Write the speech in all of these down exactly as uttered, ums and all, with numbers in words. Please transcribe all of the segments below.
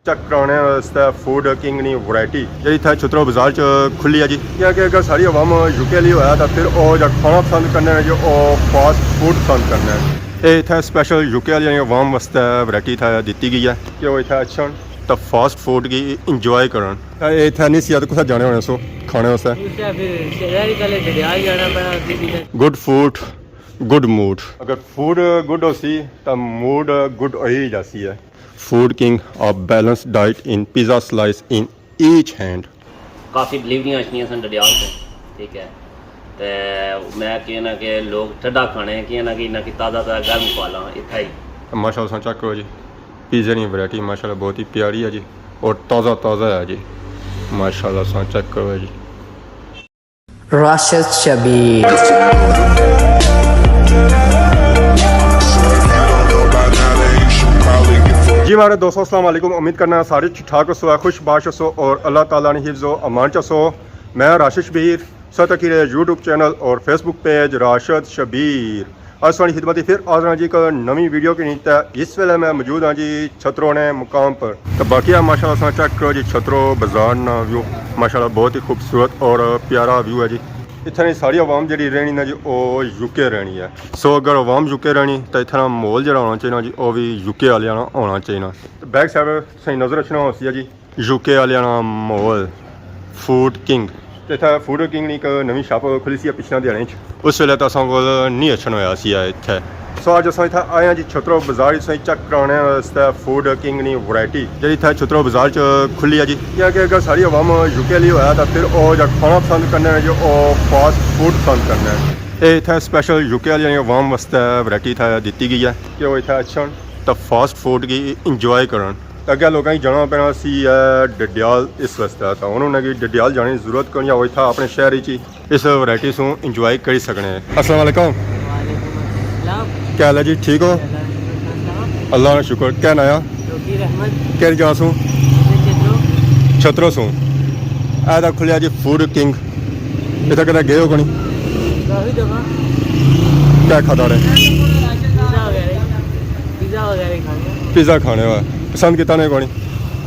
چیک کرانے واسطے فوڈ کنگ نی ورائٹی جیڑی اتھے چھترو بازار چ کھلی ہے جی۔ کیونکہ اگر ساری عوام یو کے آلی ہویا تاں پھر او جا کھانا پسند کرنے جی، او فاسٹ فوڈ پسند کرنے۔ اے اتھے اسپیشل یو کے آلی عوام واسطے ورائٹی اتھے دتی گئی ہے کہ او اتھے اچھن تاں فاسٹ فوڈ کی انجوائے کرن۔ اے اتھے نہیں سی تے کتھے جانے ہونے سو کھانے واسطے۔ اس طرح پھر شہر آلی گل ہے، ڈڈیال جانا پینا اسی کی۔ گڈ فوڈ، گڈ موڈ۔ اگر فوڈ گڈ ہوسی تاں موڈ گڈ ہوئی جاسی ہے۔ Food King, a balanced diet in pizza slice in each hand. کافی ڈلیوریاں اچھنیاں سن ڈڈیال سے، ٹھیک ہے۔ تے میں کہنا کہ لوگ ٹھڈا کھانے ہیں، کہنا کہ انہاں کی تازہ تازہ گرم کھوالاں اتھا ہی۔ ماشاءاللہ، تساں چیک کرو جی، پیزے نی ورائٹی ماشاءاللہ بہت ہی پیاری ہے جی، اور تازہ تازہ ہے جی۔ ماشاءاللہ، تساں چیک کرو جی۔ راشد شبیر۔ جی ماڑے دوستو، السلام علیکم، امید کرنا سارے ٹھیک ٹھاک ہوسو، خوش باش ہوسو اور اللہ تعالیٰ نے حفظ و امان چ ہوسو۔ میں راشد شبیر، سو تکی رہے یوٹیوب چینل اور فیس بک پیج راشد شبیر۔ اج تساں نی خدمت اچ پھر حاضر ہاں جی ایک نویں ویڈیو کے نیچے۔ اس ویلے میں موجود ہاں جی چھترو نے مقام پر۔ تو باقی ہے ماشاءاللہ تساں چیک کرو جی چھترو بازار نا ویو، ماشاءاللہ بہت ہی خوبصورت اور پیارا ویو ہے جی۔ اتھے نی ساری عوام جیڑی رہنی نا جی، او یو کے رہنی ہے۔ سو اگر عوام یو کے رہنی تو اتھے نا ماحول جیڑا ہونا چاہیے نا جی، او وی یو کے آلیاں نا ہونا چاہیے نا۔ بیک سائیڈ تساں نظر اچھنا ہوسی ہے جی، یو کے آلیاں نا ماحول، فوڈ کنگ۔ تے اتھے فوڈ کنگ نی ایک نویں شاپ کھلی سی پچھلے دیہاڑے چ۔ اس ویلے تاں اساں کول نہیں اچھن ہویا سی اتھے۔ سو اج اساں اتھے آئے ہاں جی چھترو بازار، تساں چیک کرانے واسطے فوڈ کنگ نی ورائٹی جیڑی اتھے چھترو بازار چ کھلی ہے جی۔ کیونکہ اگر ساری عوام یو کے آلی ہویا تاں پھر او جا کھانا پسند کرنے جی، او فاسٹ فوڈ پسند کرنے۔ اے اتھے اسپیشل یو کے آلی عوام واسطے ورائٹی اتھے دتی گئی ہے کہ او اتھے اچھن تاں فاسٹ فوڈ کی انجوائے کرن۔ اگے لوکاں کی جانا پینا سی ہے ڈڈیال، اس واسطے تاں ہن انہاں کی ڈڈیال جانے کی ضرورت کونی، او اتھا اپنے شہر اچ ہی اس ورائٹی سوں انجوائے کری سکنے۔ السلام علیکم۔ وعلیکم السلام۔ کیا حال ہے جی، ٹھیک ہو؟ اللہ کا شکر۔ کیا ناں آ؟ توقیر احمد۔ کہڑی جگہ سوں؟ چھترو۔ چھترو سوں۔ اے تاں کھلیا جی فوڈ کنگ۔ اتھا کدے گئے ہو کونی؟ کافی دفعہ۔ کیا کھادا رہے؟ پیزا وغیرہ، پیزا وغیرہ کھانے۔ پیزا کھانے ہوا۔ پسند کیتا نے کونی؟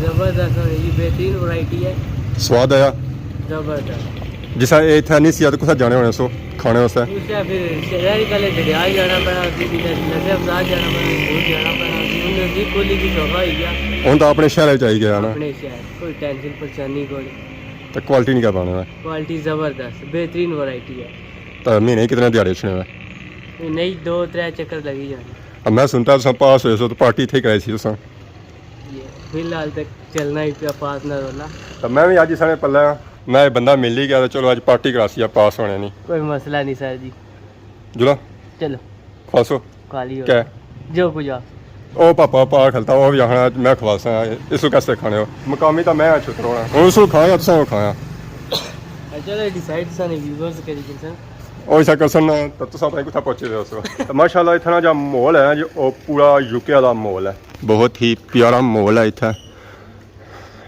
زبردست ہے جی، بہترین ورائٹی ہے۔ سواد آیا؟ زبردست۔ جس طرح اے اتھا نہیں سی تے کتھا جانے ہونے سو کھانے واسطے؟ اس طرح پھر شہر آلی گل ہے، ڈڈیال جانا پینا، اسی کی نظر افزار جانا پینا، دور جانا پینا، اسی ہن نزدیک کھلی کی سوکھا ہوئی گیا۔ ہن تاں اپنے شہر وچ آئی گیا نا۔ اپنے شہر، کوئی ٹینشن پریشانی کوئی۔ تے کوالٹی نہیں کیا پانے ہوئے؟ کوالٹی زبردست، بہترین ورائٹی ہے۔ تے مہینے کتنے دیہاڑے اچھنے ہوئے؟ مہینے ہی دو ترے چکر لگی جانے۔ اب میں سنتا تساں پاس ہوئے سو تو پارٹی اتھے ہی کرائی سی تساں۔ یہ فی الحال تک چلنا ہی پیا پاس نہ رولا۔ تو میں بھی اج سارے پلے ہاں، میں یہ بندہ مل ہی گیا تو چلو اج پارٹی کراسی ہے پاس ہونے نی۔ کوئی مسئلہ نہیں سر جی۔ جلا؟ چلو۔ کھاسو؟ کھا لیو۔ کیا؟ جو کچھ آ۔ او پاپا پا کھلتا، او بھی آخنا میں کھواساں، اس کو کیسے کھانے ہو؟ مقامی تو میں چھترو ہاں۔ ہن اس کو کھایا، تساں کو کھایا۔ چلو ڈیسائیڈ سانے ویورز کری گئے سن۔ او ایسا کرسن نا، تو تساں پتہ نہیں کتھا پہنچے ہوئے ہو۔ تو ماشاءاللہ اتھا نا جا ماحول ہے جی، او پورا یو کے والا ماحول ہے۔ بہت ہی پیارا ماحول ہے اتھا۔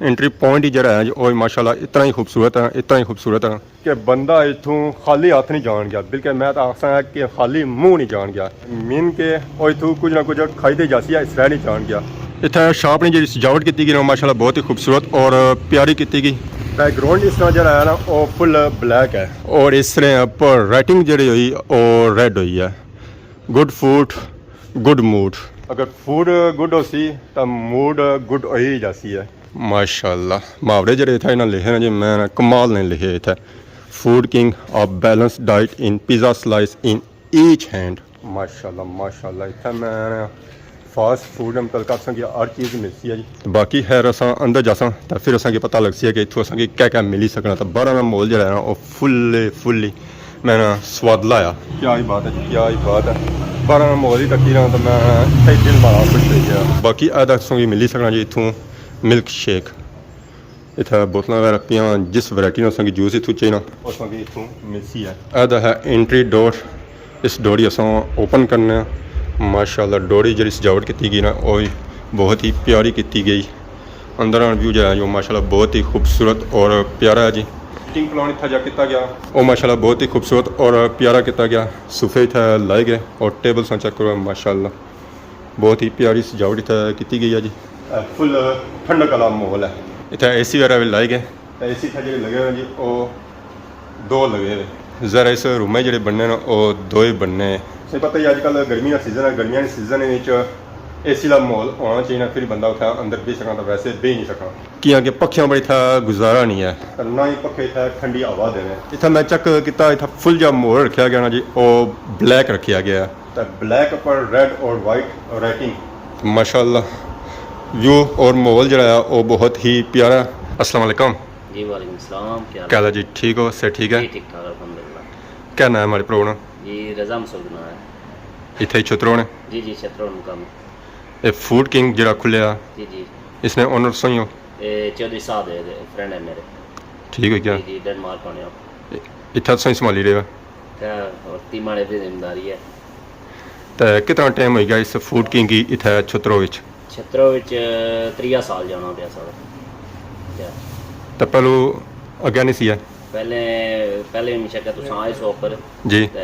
انٹری پوائنٹ ہی جڑا ہے جی، او ماشاءاللہ اتنا ہی خوبصورت ہے، اتنا ہی خوبصورت ہے۔ کہ بندہ اتھوں خالی ہتھ نہیں جان گیا، بلکہ میں تو آخساں کہ خالی منہ نہیں جان گیا۔ مین کہ او اتھوں کچھ نہ کچھ کھائی تے جاسی، اس طرح نہیں جان گیا۔ اتھے شاپ نے جڑی سجاوٹ کیتی گئی نا، ماشاءاللہ بہت ہی خوبصورت اور پیاری کیتی گئی۔ بیک گراؤنڈ اس طرح جڑا ہے نا، او فل بلیک ہے اور اس طرح پر رائٹنگ جڑی ہوئی، او ریڈ ہوئی ہے۔ گڈ فوڈ، گڈ موڈ۔ اگر فوڈ گڈ ہوسی تاں موڈ گڈ ہوئی جاسی ہے۔ ماشاءاللہ، محاورے جڑے اتھا انہاں لکھے نا جی، میں نا کمال نے لکھے اتھا۔ Food King, a balanced diet in pizza slice in each hand. ماشاءاللہ، ماشاءاللہ، اتھا میں نا فاسٹ فوڈ نے متعلق اساں کی ہر چیز ملسی ہے جی۔ باقی خیر اساں اندر جاساں تاں پھر اساں کی پتہ لگسی ہے کہ اتھوں اساں کی کیا کیا ملی سکنا۔ تاں باہر نا ماحول جڑا ہے نا، او فل فلی میں نا سواد لایا۔ کیا ہی بات ہے جی، کیا ہی بات ہے۔ باہر نا ماحول ہی تکی رہا تاں میں اتھا ہی دل بڑا خوش ہوئی گیا۔ باقی اے تاں اساں کی ملی سکنا جی اتھوں ملک شیک۔ اتھا بوتلاں وغیرہ پیاں، جس ورائٹی نا اساں کی جوس اتھوں چاہینا، او اساں کی اتھوں ملسی ہے۔ اے دا ہے انٹری ڈور، اس ڈور ہی اساں اوپن کرنے ہاں۔ ماشاءاللہ ڈور ہی جڑی سجاوٹ کیتی گئی نا، او وی بہت ہی پیاری کیتی گئی۔ اندر آن ویو جڑا ہے جو ماشاءاللہ بہت ہی خوبصورت اور پیارا ہے جی۔ سیٹنگ پلان اتھا جا کیتا گیا، او ماشاءاللہ بہت ہی خوبصورت اور پیارا کیتا گیا۔ صوفے اتھا لائے گئے اور ٹیبل ساں چیک کرو ماشاءاللہ۔ بہت ہی پیاری سجاوٹ اتھا کیتی گئی ہے جی۔ فل ٹھنڈک آلا ماحول ہے۔ اتھے اے سی وغیرہ وی لائے گئے۔ تے اے سی اتھے جیہڑے لگے ہوئے جی، او دو لگے ہوئے۔ ذرا اس رومے جیہڑے بننے نا، او دو ہی بننے۔ تساں پتہ ہی اج کل گرمی نا سیزن ہے، گرمیاں نے سیزن وچ اے سی دا ماحول ہونا چاہیے، پھر بندہ اتھے اندر بہی سکنا، تے ویسے بہی نہیں سکنا۔ کیاں کہ پکھیاں بڑی اتھے گزارا نہیں ہے۔ تے نہ ہی پکھے اتھے ٹھنڈی ہوا دینے۔ اتھے میں چیک کیتا، اتھے فل جا ماحول رکھیا گیا نا جی، او بلیک رکھیا گیا ہے۔ تے بلیک اپر ریڈ اور وائٹ ریٹنگ۔ ماشاءاللہ، ویو اور ماحول جڑا ہے، وہ بہت ہی پیارا۔ السلام علیکم۔ جی، وعلیکم السلام، کیا حال کیا حال ہے جی؟ ٹھیک ہو؟ صحت ٹھیک ہے؟ جی، ٹھیک ٹھاک، الحمدللہ۔ کیا نام ہے ہمارے پروگرام؟ جی، رضا مسعود نام ہے۔ اتھے ہی چھترو نے؟ جی، جی، چھترو مقام۔ اے فوڈ کنگ جڑا کھلیا، جی، جی۔ اس نے اونر سوئی ہو؟ اے چودھری صاحب ہے، فرینڈ ہے میرے۔ ٹھیک ہے کیا؟ جی، جی، ڈنمارک ہونے ہو۔ اتھا سوئی سنبھالی رہے ہو؟ تے وقتی ماڑے بھی ذمہ داری ہے۔ تے کتنا ٹائم ہوئی گیا اس فوڈ کنگ کی اتھا چھترو وچ؟ چھترو وچ تریا سال جانا پیا سارا۔ کیا؟ تے پہلو اگے نہیں سی ہے؟ پہلے، پہلے مشکل تساں آئے سو اپر۔ جی۔ تے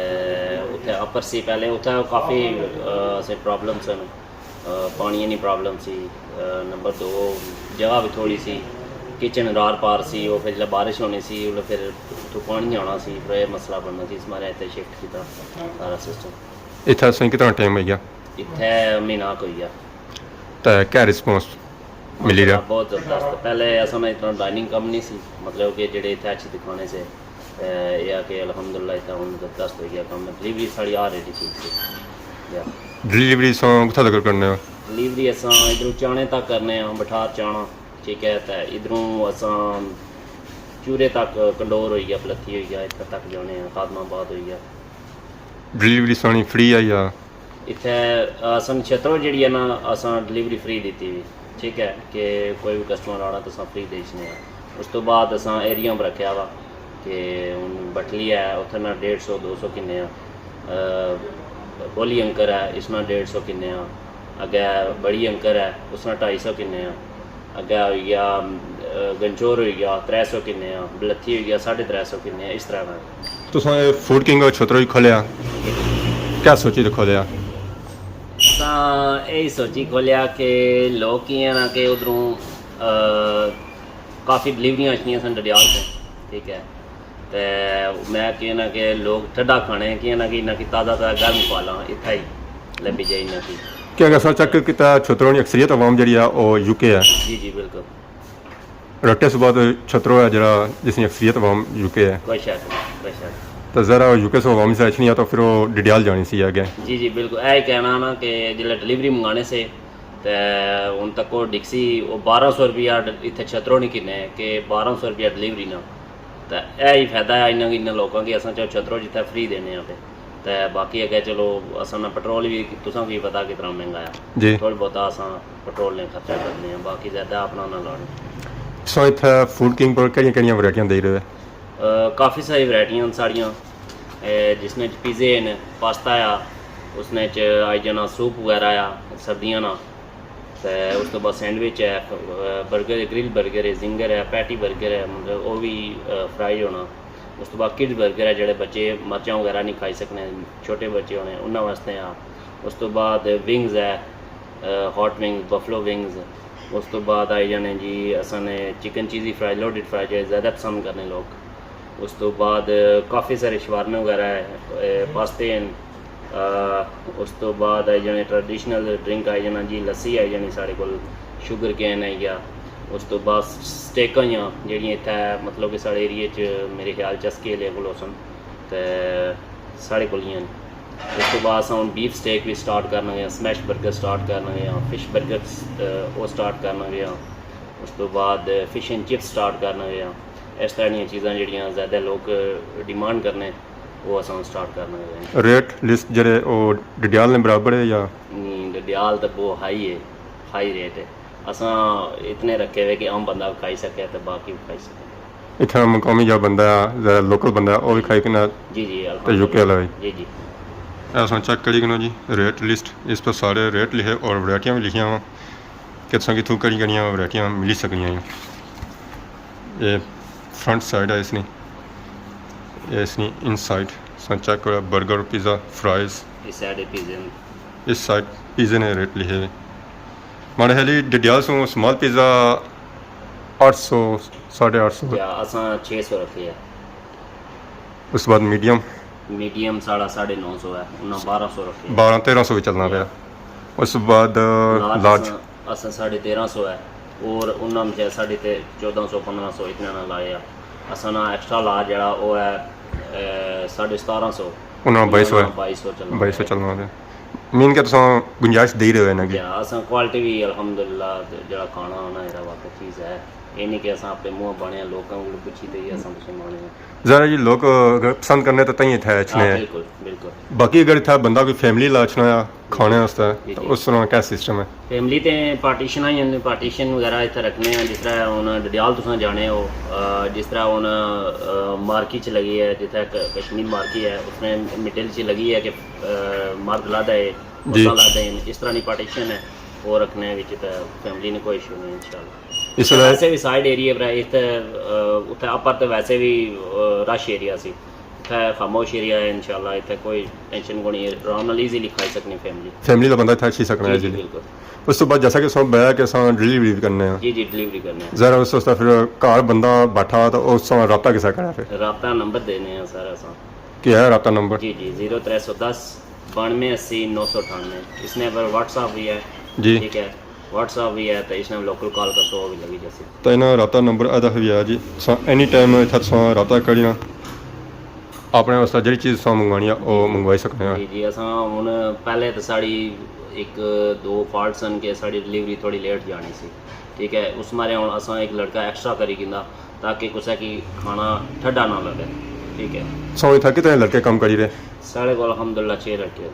اتھے اپر سی پہلے، اتھے کافی، آ، سے پرابلم سن۔ آ، پانی نی پرابلم سی۔ آ، نمبر دو، جگہ بھی تھوڑی سی، کچن رار پار سی، وہ پھر جلے بارش ہونی سی، وہ پھر اتھوں پانی آنا سی، پھر یہ مسئلہ بننا سی، اس مارے اتھے شفٹ کیتا سارا سسٹم۔ اتھے اساں کتنا ٹائم ہوئی گیا؟ اتھے مہینہ کھ ہوئی گیا۔ تے کیا رسپانس ملی رہا؟ بہت زبردست۔ پہلے اساں نا اتنا ڈائننگ کم نہیں سی، مطلب کہ جڑے اتھے اچھی دکھانے سے، تے یہ آ کہ الحمدللہ اتھا ہن زبردست ہوئی گیا کم۔ ڈلیوری ساڑی آلریڈی ٹھیک سی۔ یا۔ ڈلیوری ساں کتھا تک کرنے ہو؟ ڈلیوری اساں ادھروں چانے تک کرنے ہاں، بٹھار چانا، ٹھیک ہے، تے ادھروں اساں چورے تک، کنڈور ہوئی گیا، پلتھی ہوئی گیا، اتھا تک جانے ہاں، خادم آباد ہوئی گیا۔ ڈلیوری سانی فری ہے یا؟ اتھے اساں چھترو جیڑی ہے نا، اساں ڈلیوری فری دیتی ہوئی، ٹھیک ہے، کہ کوئی بھی کسٹمر آنا تو اساں فری دے چھنے آں۔ اس تو بعد اساں ایریاں پر رکھیا وا کہ ہن بٹلی ہے، اتھے نا ڈیڑھ سو، دو سو کنے آں، آ، بولی انکر ہے، اس نا ڈیڑھ سو کنے آں، اگے بڑی انکر ہے، اس نا ڈھائی سو کنے آں۔ اگے ہوئی گیا، آ، گنچور ہوئی گیا، ترے سو کنے آں، بلتھی ہوئی گیا، ساڑھے ترے سو کنے آں، اس طرح نا۔ تساں اے فوڈ کنگ چھترو ہی کھولیا، کیا سوچی تے کھولیا؟ تاں یہی سوچی کھولیا کہ لوگ کی ہے نا کہ ادھروں، آ، کافی ڈلیوریاں اچھنیاں سن ڈڈیال سے، ٹھیک ہے۔ تے میں کہنا کہ لوگ ٹھڈا کھانے، کہنا کہ انہاں کی تازہ تازہ گرم کھوالاں، اتھا ہی لبی جائی انہاں کی۔ کیا کہ اساں چیک کیتا، چھترو نی اکثریت عوام جڑی ہے، او یو کے ہے۔ جی، جی، بالکل۔ رٹے صوبہ تے چھترو ہے جڑا، جس نی اکثریت عوام یو کے ہے۔ کوئی شک نہیں، کوئی شک نہیں۔ تے ذرا یو کے سو عوام سے اچھنی ہے تو پھر وہ ڈڈیال جانی سی اگے۔ جی، جی، بالکل۔ اے کہنا نا کہ جلے ڈلیوری منگانے سے، تے ہن تک وہ ڈکسی، وہ بارہ سو روپیہ ڈ-، اتھے چھترو نہیں کنے کہ بارہ سو روپیہ ڈلیوری نا۔ تے اے ہی فائدہ ہے انہاں، انہاں لوکاں کی، اساں چاہو چھترو جتھے فری دینے آں پہ۔ تے باقی اگے چلو اساں نا پٹرول بھی، تساں کی پتہ کتنا مہنگا ہے۔ جی۔ تھوڑا بہت اساں پٹرول نے خرچہ کرنے ہیں، باقی زیادہ اپنا نہ لانے۔ سو اتھے فوڈ کنگ پر کہڑیاں کہڑیاں ورائٹیاں دئی رہے؟ آ، کافی ساری ورائٹیاں ہیں ساڑیاں، اے، جس نے پیزے ہیں، پاستا آ، اس نے چ آئی جانا سوپ وغیرہ آ، سردیاں نا۔ تے اس تو بعد سینڈوچ ہے، برگر، گرل برگر ہے، زنگر ہے، پیٹی برگر ہے، مطلب وہ بھی، آ، فرائی ہونا۔ اس تو بعد کڈز برگر ہے، جڑے بچے مرچاں وغیرہ نہیں کھائی سکنے، چھوٹے بچے ہونے، انہاں واسطے آ۔ اس تو بعد ونگز ہے، آ، ہاٹ ونگز، بفلو ونگز۔ اس تو بعد آئی جانے جی، اساں نے چکن چیزی فرائی، لوڈڈ فرائی، جڑے زیادہ پسند کرنے لوگ۔ اس تو بعد کافی سارے شوارمے وغیرہ ہے، اے، پاستے ہیں۔ آ، اس تو بعد آئی جانے ٹریڈیشنل ڈرنک آئی جانا جی، لسی آئی جانی ساڑے کول، شوگر کین آئی گیا۔ اس تو بعد سٹیکاں آئیاں جیڑیاں اتھے مطلب کہ ساڑے ایریے چ میرے خیال چ اسکے لیے کول ہوسن تے ساڑے کول ہی ہیں۔ اس تو بعد اساں ہن بیف سٹیک وی سٹارٹ کرنا گے آں، سمیش برگر سٹارٹ کرنا گے آں، فش برگر، آ، او سٹارٹ کرنا گے آں۔ اس تو بعد فش اینڈ چپس سٹارٹ کرنا گے آں۔ اس طرح دیاں چیزاں جیڑیاں زیادہ لوگ ڈیمانڈ کرنے، او اساں سٹارٹ کرنا گے آں۔ ریٹ لسٹ جیڑے او ڈڈیال نے برابر ہے یا؟ نہیں، ڈڈیال تے بہت ہائی ہے، ہائی ریٹ ہے۔ اساں اتنے رکھے ہوئے کہ عام بندہ کھائی سکے تے باقی بھی کھائی سکے۔ اتھا مقامی جا بندہ ہے، زیادہ لوکل بندہ ہے، او وی کھائی کنا؟ جی، جی، تے یو کے والا وی؟ جی، جی۔ اے اساں چیک کری کنو جی، ریٹ لسٹ، اس پر سارے ریٹ لکھے اور ورائٹیاں وی لکھیاں وا کہ تساں کتھوں کہڑی کہڑیاں ورائٹیاں ملی سکنیاں ہیں۔ اے فرنٹ سائیڈ ہے اس نی، اے اس نی ان سائیڈ، تساں چیک کرو، برگر، پیزا، فرائز۔ اس سائیڈ پیزے نے۔ اس سائیڈ پیزے نے ریٹ لکھے ہوئے۔ ماڑے خیالی ڈڈیال سوں سمال پیزا اٹھ سو، ساڑھے اٹھ سو۔ یا اساں چھ سو رکھے ہے۔ اس بعد میڈیم؟ میڈیم ساڑھا ساڑھے نو سو ہے، انہاں بارہ سو رکھے ہے۔ بارہ تیرہ سو وچ چلنا پیا۔ اس بعد لارج؟ اساں ساڑھے تیرہ سو ہے، اور انہاں مجھے ساڑھے تے چودہ سو پندرہ سو اتنا نہ لائے آ۔ اساں نا ایکسٹرا لارج جڑا او ہے، اے، ساڑھے ستارہ سو۔ انہاں بائیس سو ہے۔ بائیس سو چلنا پیا۔ مین کہ تساں گنجائش دے رہے ہو نا کہ؟ یا اساں کوالٹی بھی الحمدللہ جڑا کھانا ہونا ہے واقعی چیز ہے۔ یہ نہیں کہ اساں اپنے منہ بنے لوکاں کو پوچھی تے ہی اساں تساں مانے ہیں۔ ظاہر ہے جی، لوگ اگر پسند کرنے تو تائیں اتھے اچھنے ہیں۔ بالکل، بالکل۔ باقی اگر اتھا بندہ کوئی فیملی لا اچھنا ہے کھانے واسطے، جی، تو جی۔ اس طرح کیا سسٹم ہے؟ فیملی تے پارٹیشن آئی ہیں، پارٹیشن وغیرہ اتھا رکھنے ہیں، جس طرح ہن ڈڈیال تساں جانے ہو، آ، جس طرح ہن، آ، مارکی چ لگی ہے، جتھے ک-، کشمیر مارکی ہے، اس نے مڈل چ لگی ہے کہ، آ، مرد لادا ہے، جی۔ عورتاں لادا ہیں، اس طرح نی پارٹیشن ہے، وہ رکھنے وچ تے فیملی نے کوئی ایشو نہیں انشاءاللہ۔ اس طرح ویسے بھی سائیڈ ایریا پر ہے، اتھے، آ، اتھے اپر تے ویسے بھی، آ، رش ایریا سی۔ اتھے خاموش ایریا ہے، انشاءاللہ اتھے کوئی ٹینشن کونی ہے، آرام نال ایزیلی کھائی سکنی فیملی۔ فیملی دا بندہ اتھے اچھی سکنا ہے، جی، جی۔ بالکل۔ اس تو بعد جیسا کہ اساں بیا کہ اساں ڈلیوری بھی کرنے ہیں۔ جی، جی، ڈلیوری کرنے ہیں۔ ظاہر ہے اس واسطے پھر گھر بندہ بیٹھا تو اس سال رابطہ کسا کرا پھر؟ رابطہ نمبر دینے ہیں سر اساں۔ کیا ہے رابطہ نمبر؟ جی، جی، زیرو ترے سو دس بانوے اسی نو سو اٹھانوے۔ اس نے پر واٹس ایپ بھی ہے۔ جی۔ ٹھیک ہے۔ واٹس ایپ بھی ہے، تے اس نے لوکل کال کرسو، وہ بھی لگی جاسی۔ تے انہاں رابطہ نمبر ادا ہویا جی، تساں اینی ٹائم اتھا تساں رابطہ کرینا، اپنے واسطے جڑی چیز تساں منگوانی ہے، وہ منگوائی سکنے ہو۔ جی، جی، اساں ہن پہلے تے ساڑی ایک دو فالٹ سن کہ ساڑی ڈلیوری تھوڑی لیٹ جانی سی، ٹھیک ہے، اس مارے ہن اساں ایک لڑکا ایکسٹرا کری گھندا تاکہ کسے کی کھانا ٹھڈا نہ لگے، ٹھیک ہے۔ تساں اتھا کتنے لڑکے کم کری رہے؟ ساڑے کول الحمدللہ چھ لڑکے۔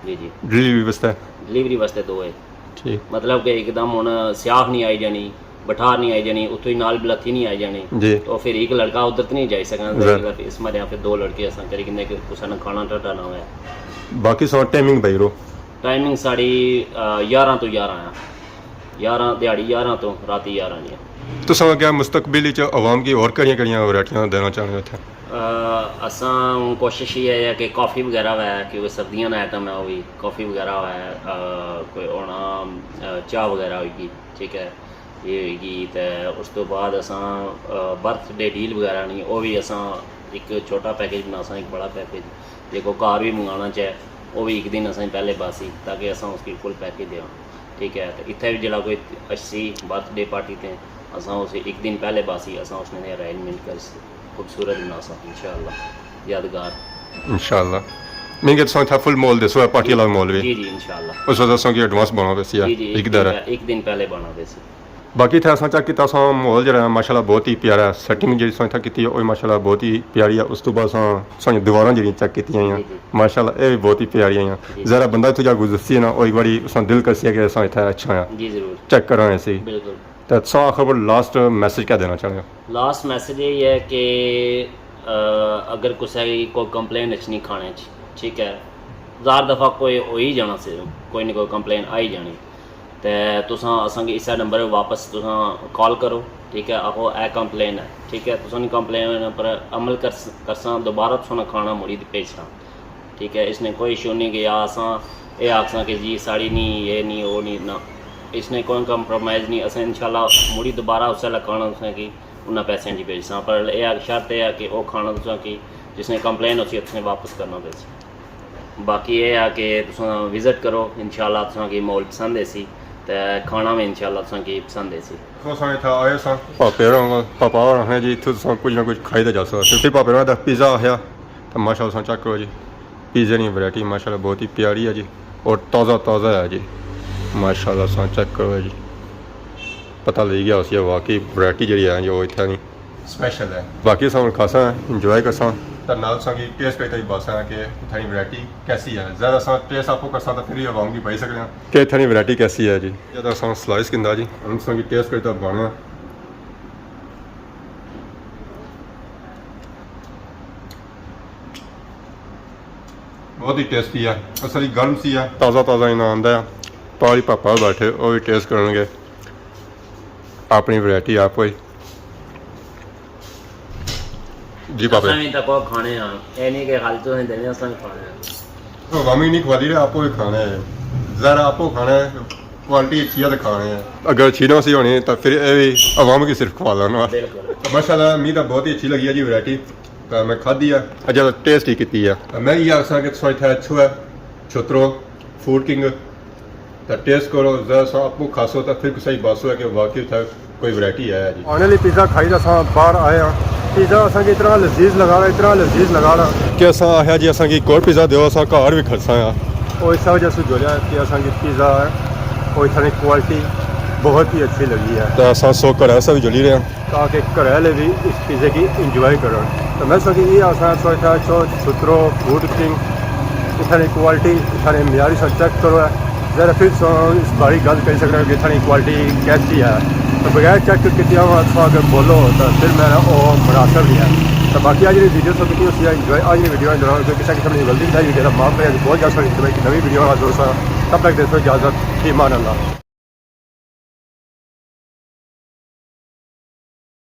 جی، جی۔ ڈلیوری واسطے؟ ڈلیوری واسطے دو ہے۔ ٹھیک۔ مطلب کہ ایک دم ہن سیاخ نہیں آئی جانی، بٹھار نہیں آئی جانی، اتھوں ہی نال بلتھی نہیں آئی جانی۔ جی۔ تو پھر ایک لڑکا ادھر تے نہیں جائی سکنا، ظاہر۔ اس مارے پھر دو لڑکے اساں کری کنے کہ کسے نے کھانا ٹھڈا نہ ہوئے۔ باقی سو ٹائمنگ بھائی رو؟ ٹائمنگ ساڑی، آ، یارہ تو یارہ ہے۔ یارہ، دیہاڑی یارہ تو راتی یارہ نہیں ہے۔ تساں کیا مستقبل وچ عوام کی اور کہڑیاں کہڑیاں ورائٹیاں دینا چاہنے ہو اتھے؟ آ، اساں ہن کوشش یہ ہے کہ کافی وغیرہ ہے، کیونکہ سردیاں نا آئٹم ہے، وہ بھی کافی وغیرہ ہے، آ، کوئی ہونا، آ، چاہ وغیرہ ہوئی گئی، ٹھیک ہے، یہ ہوئی گئی۔ تے اس تو بعد اساں، آ، برتھ ڈے ڈیل وغیرہ نہیں، وہ بھی اساں ایک چھوٹا پیکج بناساں، ایک بڑا پیکج، جیکو گھر بھی منگانا چاہے، وہ بھی ایک دن اساں پہلے باسی، تاکہ اساں اس کی فل پیکج دیاں۔ ٹھیک ہے، تے اتھے بھی جڑا کوئی اچھسی برتھ ڈے پارٹی تے اساں اسے ایک دن پہلے باسی، اساں اس نے ارینجمنٹ کرسی، خوبصورت بناساں انشاءاللہ، یادگار۔ انشاءاللہ۔ مین کہ تساں اتھا فل ماحول دیسو، پارٹی والا ماحول بھی۔ جی، جی، انشاءاللہ۔ اس واسطے اساں کی ایڈوانس بنانا پیسی ہے، جی، جی، ایک ایک دن دن۔ پہ-، ایک دن پہلے بنانا پیسی۔ باقی اتھے اساں چیک کیتا، اساں ماحول جڑا ہے ماشاءاللہ بہت ہی پیارا ہے، سیٹنگ جڑی اساں اتھے کیتی ہے، وہ ماشاءاللہ بہت ہی پیاری ہے۔ اس تو بعد اساں، اساں دیواراں جڑیاں چیک کیتیاں ہیں، جی، جی۔ ماشاءاللہ اے بھی بہت ہی پیاریاں ہیں۔ جی۔ ذرا بندہ اتھوں جا گزرسی ہے نا، وہ ایک باری اساں دل کرسی ہے کہ اساں اتھے اچھا ہے، جی، ضرور۔ چیک کرنا ہے سی۔ بالکل۔ تے تساں آخر پر لاسٹ میسج کیا دینا چاہنے ہو؟ لاسٹ میسج یہی ہے کہ، آ، اگر کسے کی کوئی کمپلین اچھنی کھانے چ، ٹھیک ہے، ہزار دفعہ کوئی ہو ہی جانا سی، کوئی نہ کوئی کمپلین آ ہی جانی۔ تے تساں اساں کی اسے نمبر پہ واپس تساں کال کرو، ٹھیک ہے، آخو اے کمپلین ہے، ٹھیک ہے، تساں نی کمپلین پر عمل کرس-، کرساں، دوبارہ تساں نا کھانا مڑی تے بھیجساں۔ ٹھیک ہے، اس نے کوئی ایشو نہیں کہ یا اساں اے آکھساں کہ جی ساڑی نہیں، یہ نہیں، وہ نہیں، نہ، اس نے کوئی کمپرومائز نہیں۔ اساں انشاءاللہ مڑی دوبارہ اسے لکھانا تساں کی انہاں پیسے جی بھیجساں، پر اے آ شرط اے آ کہ او کھانا تساں کی جس نے کمپلین ہوسی اس نے واپس کرنا پیسی۔ باقی اے آ کہ تساں وزٹ کرو، انشاءاللہ تساں کی ماحول پسند ایسی تے کھانا بھی انشاءاللہ تساں کی پسند ایسی۔ اساں اتھا آئے ساں پاپے ہوراں کول، پاپا ہور آخنے جی اتھوں تساں کچھ نہ کچھ کھائی تے جاسو۔ چھٹی پاپے ہوراں دا پیزا آخیا۔ تے ماشاءاللہ تساں چیک کرو جی، پیزے نی ورائٹی ماشاءاللہ بہت ہی پیاری ہے جی، اور تازہ تازہ ہے جی۔ ماشاءاللہ تساں چیک کرو جی، پتہ لگی گیا اسی واقعی ورائٹی جیڑی ہے جی، وہ اتھے نی سپیشل ہے۔ باقی اساں ہن کھاساں، انجوائے کرساں۔ تے نال تساں کی ٹیسٹ کری تے وی باساں کہ اتھے نی ورائٹی کیسی ہے۔ ظاہر اساں ٹیسٹ آپوں کرساں تے پھر وی عوام کی پائی سکنے آں کہ اتھے نی ورائٹی کیسی ہے جی۔ جد اساں سلائس گھندا جی، ہن تساں کی ٹیسٹ کری تے بانے آں۔ بہت ہی ٹیسٹی ہے، اصل ہی گرم سی ہے۔ تازہ تازہ انہاں آندا ہے، پالی پاپا بیٹھے، وہ بھی ٹیسٹ کرن گے اپنی ورائٹی آپ ہوئی۔ جی پاپے۔ اساں بھی تکو کھانے ہاں، اے نہیں کہ خالی تساں دینے، اساں بھی کھانے ہاں۔ تو عوامی نہیں کھوا دی رہے، آپ کو بھی کھانا ہے۔ ذرا آپ کو کھانا ہے، کوالٹی اچھی ہے تے کھانے ہیں۔ اگر اچھی نہ سی ہونی تو پھر اے وی عوام کی صرف کھوا لانا۔ بالکل۔ ماشاءاللہ، می تو بہت ہی اچھی لگی ہے جی ورائٹی، تو میں کھادی ہے۔ اچھا، ٹیسٹ ہی کیتی ہے۔ تو میں یہ آخساں کہ تساں اتھے اچھو ہے، چھترو فوڈ کنگ، تو ٹیسٹ کرو، ذرا سا اپو کھاسو تو پھر کسا ہی باسو ہے کہ واقعی اتھے کوئی ورائٹی ہے جی۔ آنے والی پیزا کھائی تے اساں باہر آئے ہاں۔ پیزا اساں کی اتنا لذیذ لگا رہا، اتنا لذیذ لگا رہا کہ اساں آخیا جی اساں کی ایک اور پیزا دیو، اساں گھر وی کھڑساں آ۔ او اس وجہ سے جولیا کہ اساں کی پیزا ہے، او اتھاں دی کوالٹی بہت ہی اچھی لگی ہے۔ تے اساں سو گھر ایسا وی جولی رہے ہاں۔ تاکہ گھر والے بھی اس پیزے کی انجوائے کرن۔ تو میں سوچی یہ آسان سوچتا چھو چھترو فوڈ کنگ، اتھاں دی کوالٹی، اتھاں دے معیاری سا چیک کرو ہے۔ ذرا پھر سو اس باری گل کری سکنا کہ اتھاں دی کوالٹی کیسی ہے۔ تو بغیر چیک کیتے ہوا تو اگر بولو تو پھر میرا او مناسب نہیں ہے۔ تو باقی اج دی ویڈیو سو کیتی اسی انجوائے، اج دی ویڈیو دوران کوئی کسے قسم دی غلطی بتائی ہوئی تو معاف کرے، بہت جلد ساری نوی ویڈیو نال حاضر سا۔ تب تک دیسو اجازت، فی امان اللہ۔